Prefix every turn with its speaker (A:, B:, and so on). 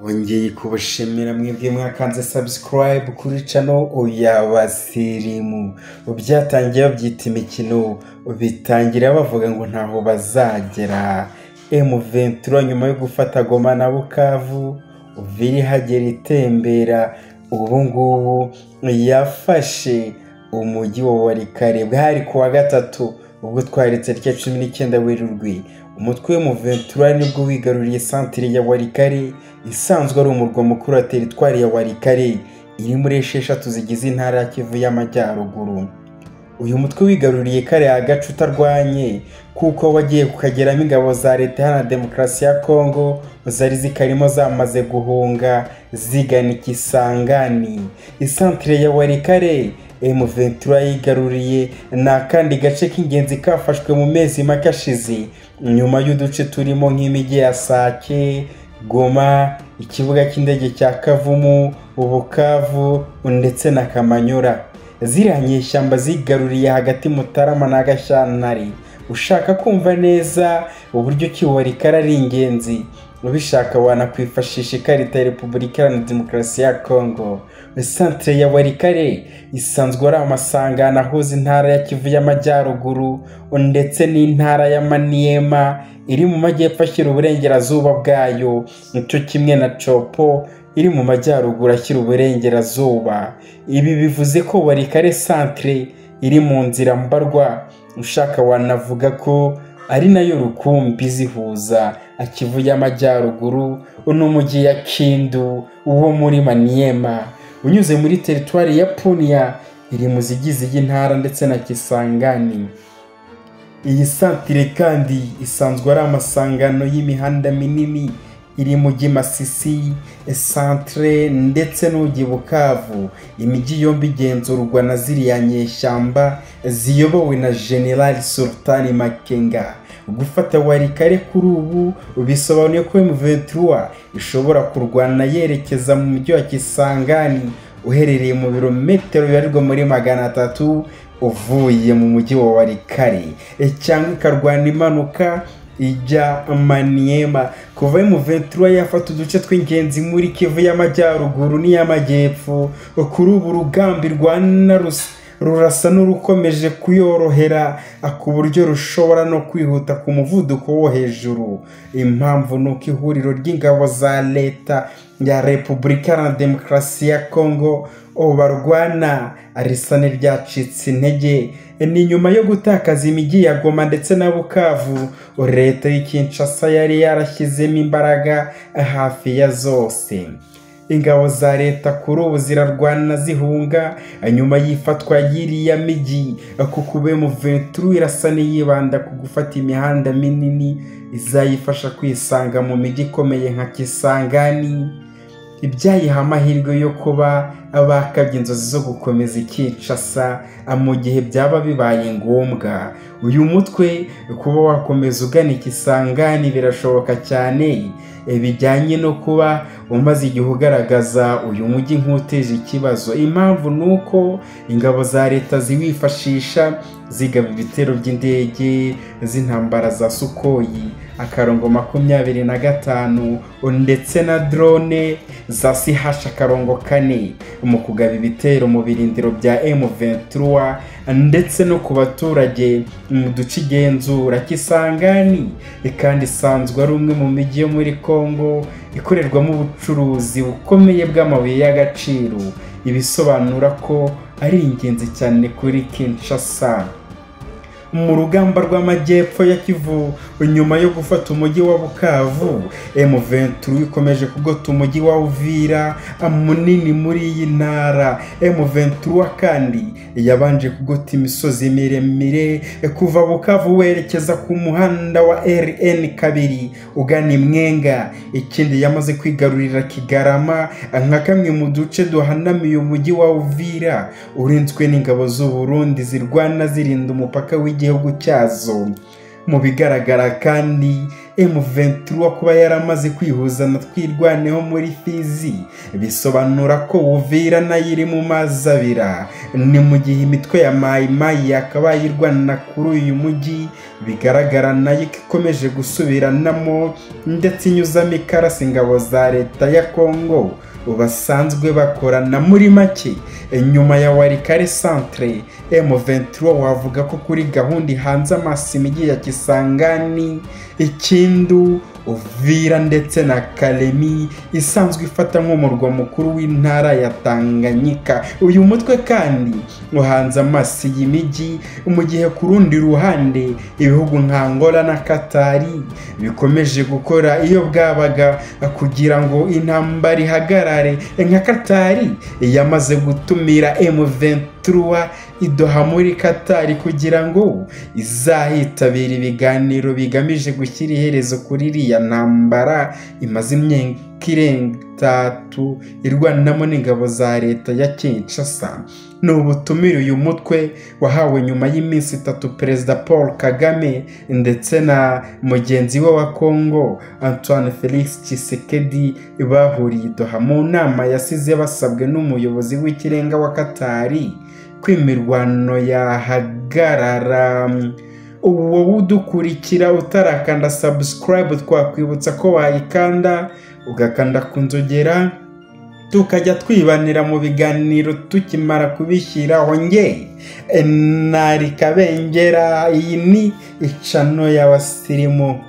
A: Bongeye kubashimira mwebwe mwakanze subscribe kuri channel y'Abasirimu. Byatangiye babyita imikino, bitangira bavuga ngo ntaho bazagera. M23 nyuma yo gufata Goma na Bukavu, Uvira ihagera itembera, ubu ngubu yafashe umujyi wa Walikale. Bwari ku wa gatatu ubwo twari tariki ya 19 Werurwe. Umutwe wa M23 nibwo wigaruriye santire ya Walikale isanzwe ari umurwa mukuru wa teritwari ya Walikale iri muri 6 zigize intara ya Kivu y'Amajyaruguru. Uyu mutwe wigaruriye kare agace utarwanye kuko wagiye kukageramo ingabo za leta iharanira demokarasi ya Kongo zari zikarimo zamaze guhunga zigana Kisangani. Isantire ya Walikale M23 yigaruriye ni akandi gace k'ingenzi kafashwe mu mezi make ashize nyuma y'uduce turimo nk'imijyi ya Sake, Goma, ikibuga cy'indege cya Kavumu, Bukavu ndetse na Kamanyura. Ziriya nyeshyamba zigaruriye hagati Mutarama na Gashyantare. Ushaka kumva neza uburyo ki Walikale ari ingenzi, ubishaka wanakwifashisha ikarita ya Repubulika Iharanira Demokarasi ya Kongo. Centre ya Walikale isanzwe ari amasangano ahuza intara ya Kivu y'Amajyaruguru ndetse n'intara ya Maniema iri mu majyepfo ashyira uburengerazuba bwayo, nicyo kimwe na Chopo iri mu majyaruguru ashyira uburengerazuba. Ibi bivuze ko Walikale centre iri mu nzira mbarwa, ushaka wanavuga ko ari nayo rukumbi zihuza Kivu y'Amajyaruguru n'umujyi ya Kindu wo muri Maniema, unyuze muri teritwari ya Punia iri mu zigize iyi ntara ndetse na Kisangani. Iyi santire kandi isanzwe ari amasangano y'imihanda minini iri mu Masisi centre ndetse n'ujyi Bukavu. Imijyi yombi igenzurwa na ziriya nyeshyamba ziyobowe na General Sultani Makenga. Gufata Walikale kuri ubu bisobanuye ko M23 ishobora kurwana yerekeza mu mujyi wa Kisangani uherereye mu birometero bibarirwa muri 300 uvuye mu mujyi wa Walikale, cyangwa ikarwana imanuka ijya Maniema. Kuva M23 yafata uduce tw'ingenzi muri Kivu y'Amajyaruguru n'iy'Amajyepfo, kuri ubu urugamba rwana rurasa n'urukomeje kuyorohera ku buryo rushobora no kwihuta ku muvuduko wo hejuru. Impamvu ni uko ihuriro ry'ingabo za leta ya Repubulika Iharanira Demokarasi ya Kongo barwana risa n'iryacitse intege. Ni nyuma yo gutakaza imijyi ya Goma ndetse na Bukavu, leta y'i Kinshasa yari yarashyizemo imbaraga hafi ya zose. Ingabo za leta kuri ubu zirarwana zihunga nyuma y'ifatwa y'iriya mijyi, kuko M23 irasa n'iyibanda ku gufata imihanda minini izayifasha kwisanga mu mijyi ikomeye nka Kisangani, ibyayiha amahirwe yo kuba bakabye inzozi zo gukomeza Kinshasa mu gihe byaba bibaye ngombwa. Uyu mutwe kuba wakomeza ugana Kisangani birashoboka cyane, bijyanye no kuba umaze igihe ugaragaza uyu mujyi nk'uteje ikibazo. Impamvu ni uko ingabo za leta ziwifashisha zigaba ibitero by'indege z'intambara za Sukhoi akarongo 25 ndetse na drone za CH-4 mu kugaba ibitero mu birindiro bya M23 ndetse no ku baturage mu duce igenzura. Kisangani kandi isanzwe ari umwe mu mijyi yo muri Kongo ikorerwamo ubucuruzi bukomeye bw'amabuye y'agaciro, ibisobanura ko ari ingenzi cyane kuri Kinshasa. Mu rugamba rw'amajyepfo ya Kivu nyuma yo gufata umujyi wa Bukavu, M23 ikomeje kugota umujyi wa Uvira munini muri iyi ntara. M23 kandi yabanje kugota imisozi miremire kuva Bukavu werekeza ku muhanda wa RN2 ugana Imwenga. Ikindi yamaze kwigarurira Kigarama nka kamwe mu duce duhanamiye umujyi wa Uvira urinzwe n'ingabo z'u Burundi zirwana zirinda umupaka w'igihugu cyazo. Mu bigaragara kandi M23 kuba yaramaze kwihuza na Twirwaneho muri Fizi bisobanura ko Uvira nayo iri mu mazi abira. Ni mu gihe imitwe ya Mai Mai yakabaye irwana kuri uyu mujyi bigaragara nayo ikomeje gusubiranamo ndetse inyuzamo ikarasi ingabo za leta ya Kongo basanzwe bakorana. Muri make, nyuma ya Walikale Centre, M23 wavuga ko kuri gahunda ihanze amaso imijyi ya Kisangani, Ikindu, Uvira ndetse na Kalemi isanzwe ifata nk'umurwa mukuru w'intara ya Tanganyika. Uyu mutwe kandi uhanze amaso iyi mijyi, mu gihe ku rundi ruhande ibihugu nka Angola na Katari bikomeje gukora iyo bwabaga kugira ngo intambara ihagarare. Nka Katari yamaze gutumira M23 idoha muri Katari kugira ngo izahitabire ibiganiro bigamije gushyira iherezo kuri iriya ntambara imaze imyaka irenga 3 irwanamo n'ingabo za leta ya Kinshasa. Ni ubutumire uyu mutwe wahawe nyuma y'iminsi 3 Perezida Paul Kagame ndetse na mugenzi we wa Congo Antoine Felix Tshisekedi bahuriye Doha mu nama yasize basabwe n'umuyobozi w'ikirenga wa Katari ko imirwano yahagarara. Wowe udukurikira utarakanda subscribe, twakwibutsa ko wayikanda ugakanda ku nzogera tukajya twibanira mu biganiro tukimara kubishyiraho. Nge nari Kabengera, iyi ni icano y'abasirimu.